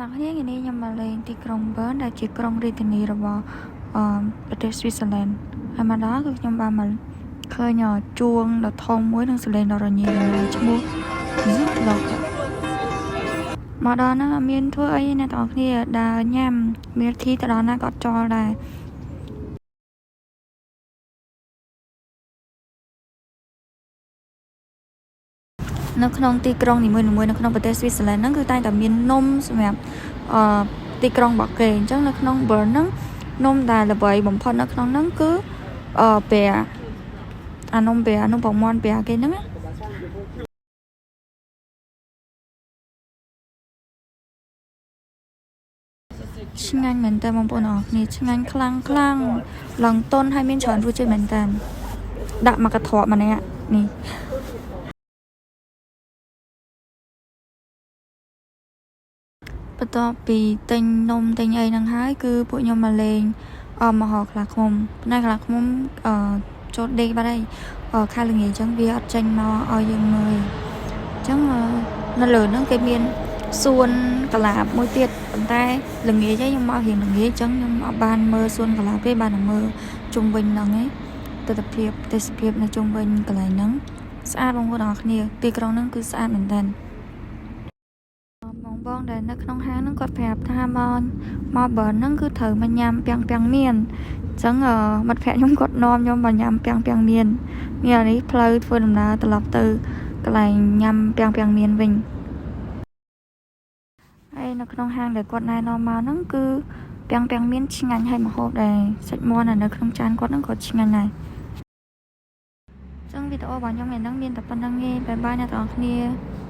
អ្នកគ្នាថ្ងៃនេះខ្ញុំមកលេងទីក្រុងបឺនដែលជាក្រុងរាជធានីរបស់អឺប្រទេសស្វីសហ្សឺឡែនហើយមកដល់គឺខ្ញុំបានមកឃើញជួងដ៏ធំមួយនិងសម្លេងដ៏រញ៉េរញ៉ៃឈ្មោះ Zytglogge មកដល់ហ្នឹងអត់មានធ្វើអីទេអ្នកទាំងអស់គ្នាដើរញ៉ាំមានធីទៅដល់ណាក៏អត់ចោលដែរនៅក្នុងទីក្រុងនីមួយៗនៅក្នុងប្រទេសស្វីសហ្សឺឡែនហ្នឹងគឺតែងតែមាននំសម្រាប់អឺទីក្រុងរបស់គេអញ្ចឹងនៅក្នុង Bern ហ្នឹងនំដែលល្បីបំផុតនៅក្នុងហ្នឹងគឺអឺប្រាអានំប្រានំពងមាន់ប្រាគេហ្នឹងណា ឆ្ងាញ់មែនតើបងប្អូនអរគ្នាឆ្ងាញ់ខ្លាំងខ្លាំងឡើងតុនហើយមានច្រើនរសជាតិមែនតើដាក់មកកន្ត្រកម្នាក់នេះបន្ទាប់ពីទិញនំទិញអីហ្នឹងហើយគឺពួកខ្ញុំមកលេងអមហខ្លាឃ្មុំផ្នែកខ្លាឃ្មុំអឺចូលដេកបាត់ហើយអឺខែល្ងាចអញ្ចឹងវាអត់ចេញមកឲ្យយើងមើលអញ្ចឹងនៅលើហ្នឹងគេមានសួនកលាបមួយទៀតប៉ុន្តែល្ងាចឯងខ្ញុំមករៀងល្ងាចអញ្ចឹងខ្ញុំអត់បានមើលសួនកលាបទេបានតែមើលជុំវិញហ្នឹងឯងទស្សនភាពទេសភាពនៅជុំវិញកន្លែងហ្នឹងស្អាតបងប្អូនទាំងអស់គ្នាទីក្រុងហ្នឹងគឺស្អាតមែនតើបងបងដែលនៅក្នុងហាងហ្នឹងគាត់ប្រាប់ថាមកមកបើហ្នឹងគឺត្រូវមកញ៉ាំពាំងពាំងមៀនអញ្ចឹងមិត្តភក្តិខ្ញុំគាត់នាំខ្ញុំមកញ៉ាំពាំងពាំងមៀនមានអានេះផ្លូវធ្វើដំណើរត្រឡប់ទៅកន្លែងញ៉ាំពាំងពាំងមៀនវិញហើយនៅក្នុងហាងដែលគាត់ណែនាំមកហ្នឹងគឺពាំងពាំងមៀនឆ្ងាញ់ហើយម្ហូបដែលសាច់មាន់នៅក្នុងចានគាត់ហ្នឹងក៏ឆ្ងាញ់ដែរចឹងវីដេអូរបស់ខ្ញុំថ្ងៃហ្នឹងមានតែប៉ុណ្ណឹងទេbye bye អ្នកទាំងអស់គ្នា។